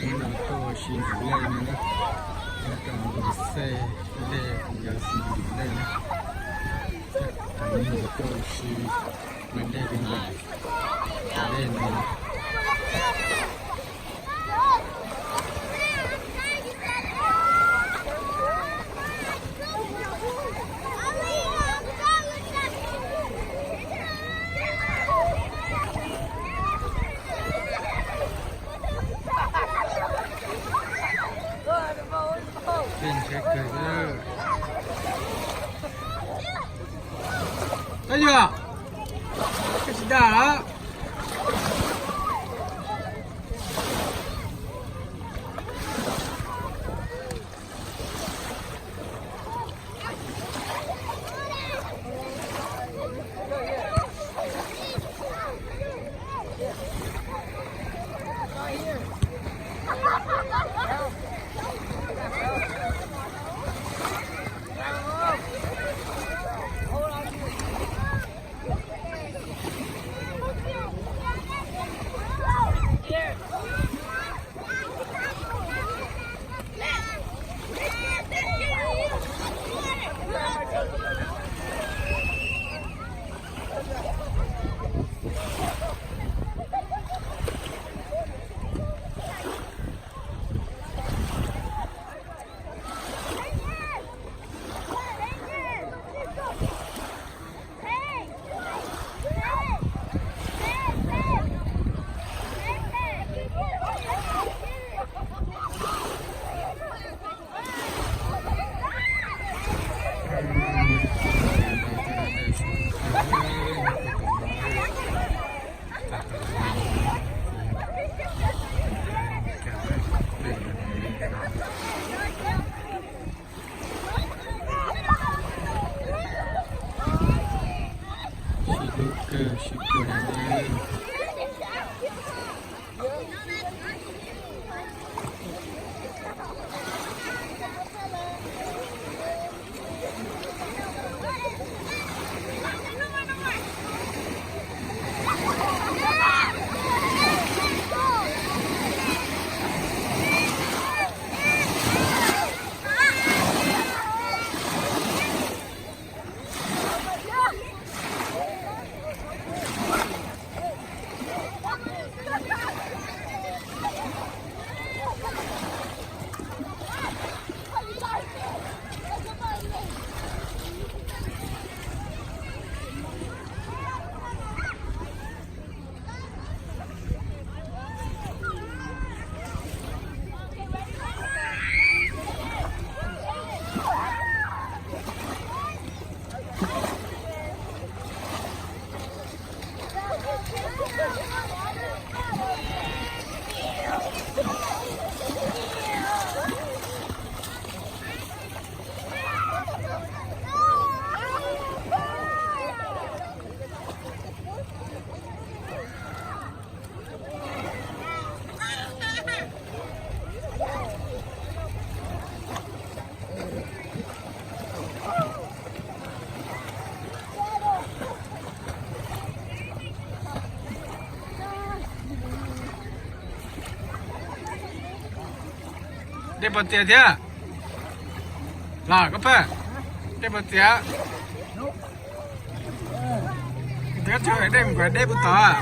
Hnub no tuaj ua si ntxim lej no na, nyob rau Nplog Xej, dej kuj yog xis ntxim lej na. Hnub no tuaj ua si ua dej li ntawm dej no. Tej ntshe kawg. Tab yog koj tsis dag lawm. Sib hlub kawg, sib kawg. Dej puas txias thiab? Los koj pab, dej puas txias? Thiab tso dej mus kom dej puas tod.